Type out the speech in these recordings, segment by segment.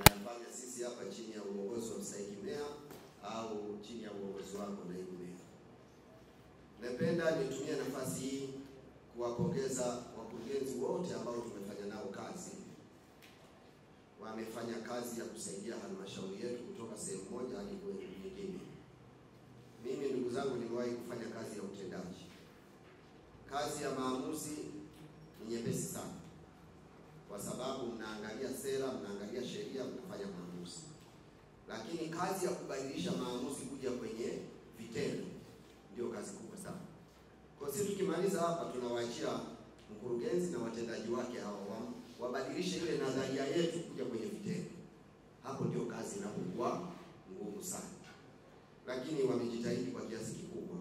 tunayafanya sisi hapa chini ya uongozi wa mstahiki meya au chini ya uongozi wako naibu meya. Napenda nitumie nafasi hii kuwapongeza wakurugenzi wote ambao tumefanya nao kazi. Wamefanya kazi ya kusaidia halmashauri yetu kutoka sehemu moja hadi nyingine. Mimi ndugu zangu nimewahi kufanya kazi ya utendaji. Kazi ya maamuzi ni nyepesi sana, kwa sababu mnaangalia sera, mnaangalia sheria, mnafanya maamuzi. Lakini kazi ya kubadilisha maamuzi kuja kwenye vitendo ndio kazi kubwa sana. Kwa sisi tukimaliza hapa tunawaachia mkurugenzi na watendaji wake hawa wabadilishe ile nadharia yetu kuja kwenye vitendo. Hapo ndio kazi inapokuwa ngumu sana. Lakini wamejitahidi kwa kiasi kikubwa.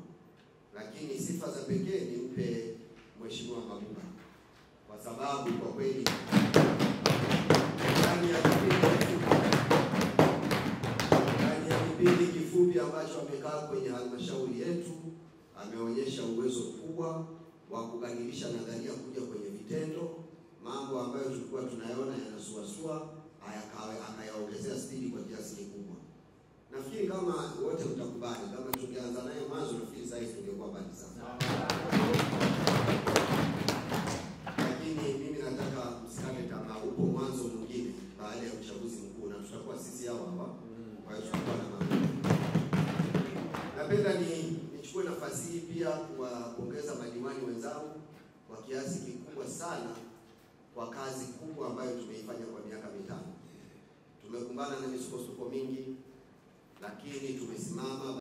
Lakini sifa za pekee nimpe Mheshimiwa Mabuba, kwa sababu kwa kweli ndani ya kipindi kifupi ambacho amekaa kwenye halmashauri yetu ameonyesha uwezo mkubwa wa kubadilisha nadharia kuja kwenye vitendo. Mambo ambayo tulikuwa tunayaona yanasuasua akayaongezea spidi kwa kiasi kikubwa. Nafikiri kama wote mtakubali, kama tungeanza naye mwanzo nafikiri sasa tungekuwa mbali sana. Lakini mimi nataka msikate tamaa, upo mwanzo mwingine baada ya uchaguzi mkuu na tutakuwa sisi hawa hapa. Kwa hiyo tutakuwa na mambo. Napenda nichukue nafasi hii pia kuwapongeza madiwani wenzangu kwa kiasi kikubwa sana kwa kazi kubwa ambayo tumeifanya kwa miaka 5. Tumekumbana na misukosuko mingi, lakini tumesimama.